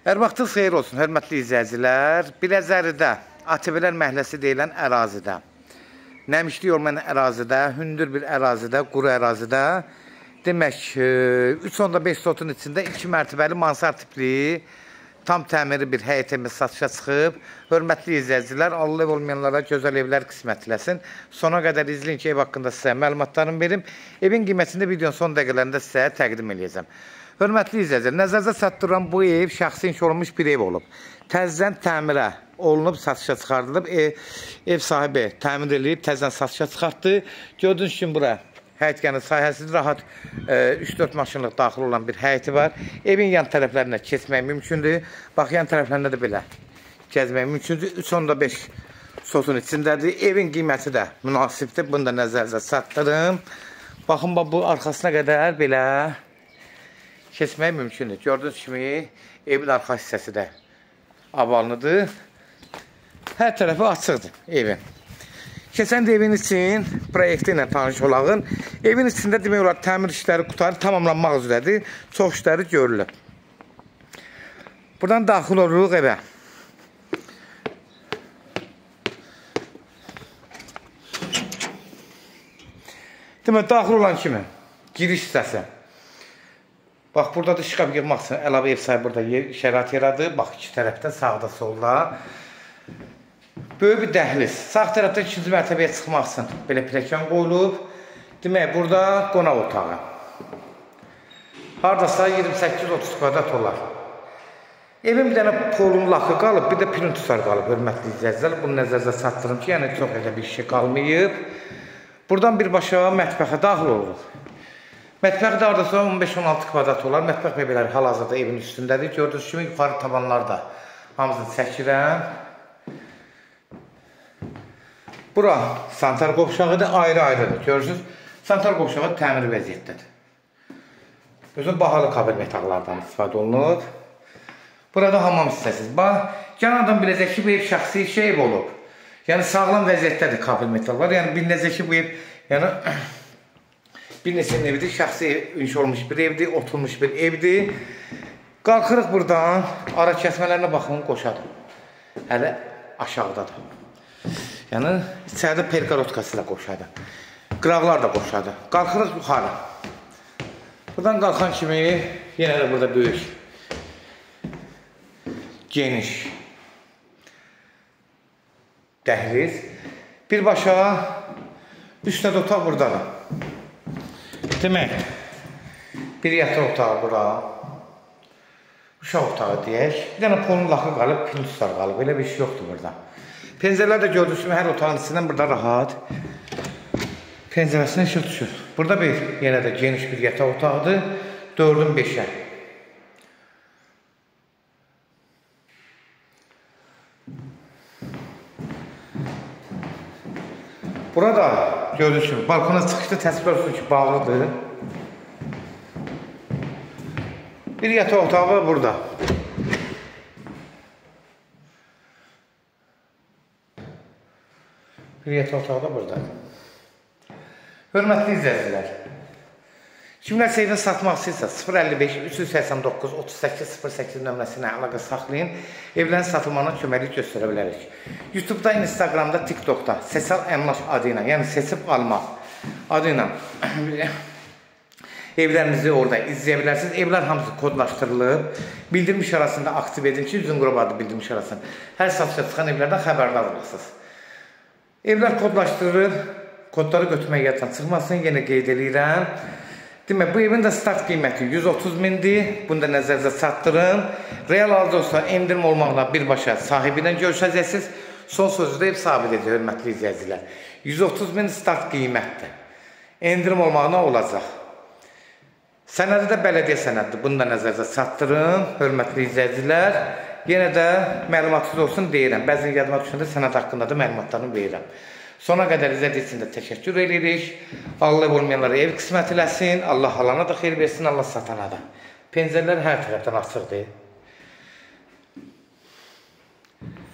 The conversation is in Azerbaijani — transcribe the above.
Hər vaxtınız xeyir olsun, hörmətli izləyicilər. Biləcəridə, ATV-lər məhəlləsi deyilən ərazidə, nəmişlik olmayan ərazidə, hündür bir ərazidə, quru ərazidə, demək, 3,5 sotun içində 2 mərtəbəli mansard tipli, tam təmiri bir həyət evimiz satışa çıxıb. Hörmətli izləyicilər, Allah ev olmayanlara gözəl evlər qismət eləsin. Sona qədər izləyin ki, ev haqqında sizə məlumatlarımı verim. Evin qiymətini videonun son dəqiqələrində sizə təqdim eləyəcəm. Hörmətli izləyicilər, nəzərinizə çatdıran bu ev şəxsi inşa olunmuş bir ev olub. Təzədən təmirə olunub, satışa çıxardılıb. Ev sahibi təmir eləyib, təzədən satışa çıxartdı. Gördüyünüz kimi bura həyətyanı sahəsidir, rahat 3-4 maşınlıq daxil olan bir həyəti var. Evin yan tərəflərinə keçmək mümkündür. Bax, yan tərəflərində də belə gəzmək mümkündür. 3,5 sotun içindədir. Evin qiyməti də münasibdir. Bunu da nəzərinizə çatdırım. Baxın, bu arxasına qədər belə keçmək mümkündür. Gördüyünüz kimi evin arxa hissəsi də avallıdır. Hər tərəfi açıqdır evin. Keçən də evin için proyekti ilə tanış olağın. Evin içində demək olar təmir işləri qurtarıb tamamlanmaq üzrədir. Çox işləri görülür. Buradan daxil oluruq evə. Demək, daxil olan kimi giriş hissəsi. Bax, burada da şkaf yığmaq üçün əlavə ev sahibi burada şərait yaradı. Bax, iki tərəfdə, sağda, solda. Böyük bir dəhliz. Sağ tərəfdə ikinci mərtəbəyə çıxmaq üçün belə pilləkən qoyulub. Demək, burada qonaq otağı. Hardasa 28-30 kvadrat olar. Evin bir dənə polun lakı qalıb, bir də plintuslar qalıb, hörmətli izləyicilər. Bunu nəzərinizə çatdırım ki, yəni çox elə bir şey qalmayıb. Buradan birbaşa mətbəxə daxil oluruq. Mətbəx də hardasa 15-16 kvadrat olar. Mətbəx mebelləri hal-hazırda evin üstündədir. Gördüyünüz kimi yuxarı tavanlar da hamısını çəkirəm. Bura sanitar qovşağıdır, ayrı-ayrıdır. Görürsünüz, sanitar qovşağı təmir vəziyyətdədir. Özü bahalı kabel metaqlardan istifadə olunur. Burada hamam hissəsiz. Bax, gələn adam biləcək ki, bu ev şəxsi şey ev olub. Yəni sağlam vəziyyətdədir kabel metaqlar. Yəni bilinəcək ki, bu ev, yəni bir neçə evdir, şəxsi inşa olmuş bir evdir, oturmuş bir evdir. Qalxırıq buradan, ara kəsmələrinə baxın, qoşadır. Hələ aşağıdadır. Yəni, içəridə perkarotkası da qoşadır. Qıraqlar da qoşadır. Qalxırıq yuxarı. Buradan qalxan kimi, yenə də burada böyük, geniş dəhliz. Birbaşa, 3 dənə otaq buradadır. Demək, bir yataq otağı bura, uşaq otağı deyək. Bir dənə polun lakı qalıb, plintuslar qalıb. Elə bir şey yoxdur burada. Pəncərələr də gördüyünüz kimi hər otağın içindən burada rahat pəncərəsinə işıq düşür. Burada bir, yenə də geniş bir yataq otağıdır. 4-ün 5-ə. Burada gördüyünüz kimi balkona çıxışda təsvir olsun ki, bağlıdır. Bir yataq otağı var burada. Bir yataq otağı da buradadır. Hörmətli izləyicilər, kimlərsə evini satmaq istəyirsə 055 389 38 08 nömrəsinə əlaqə saxlayın. Evlərin satılmağına köməklik göstərə bilərik. YouTube'da, Instagram'da, TikTok'da Sesal Əmlak adı ilə, yəni seçib almaq adı ilə evlərimizi orada izləyə bilərsiniz. Evlər hamısı kodlaşdırılıb. Bildirim işarəsini də aktiv edin ki, Zünqrov adlı bildirim işarəsini hər satışa çıxan evlərdən xəbərdar olasınız. Evlər kodlaşdırılır. Kodları götürmək yaddan çıxmasın. Yenə qeyd eləyirəm. Demək, bu evin də start qiyməti 130 mindir. Bunu da nəzərinizə çatdırın. Real alıcı olsa endirim olmaqla birbaşa sahibi ilə görüşəcəksiniz. Son sözü də ev sahibi deyəcək, hörmətli izləyicilər. 130 min start qiymətdir. Endirim olmaqla olacaq. Sənədi də bələdiyyə sənədidir. Bunu da nəzərinizə çatdırın, hörmətli izləyicilər. Yenə də məlumatınız olsun deyirəm. Bəzən yadıma düşəndə sənəd haqqında da məlumatlarını verirəm. Sona qədər izlədiyiniz üçün də təşəkkür edirik. Allah ev olmayanlara ev qismət eləsin. Allah alana da xeyir versin, Allah satana da. Pəncərələr hər tərəfdən açıqdır.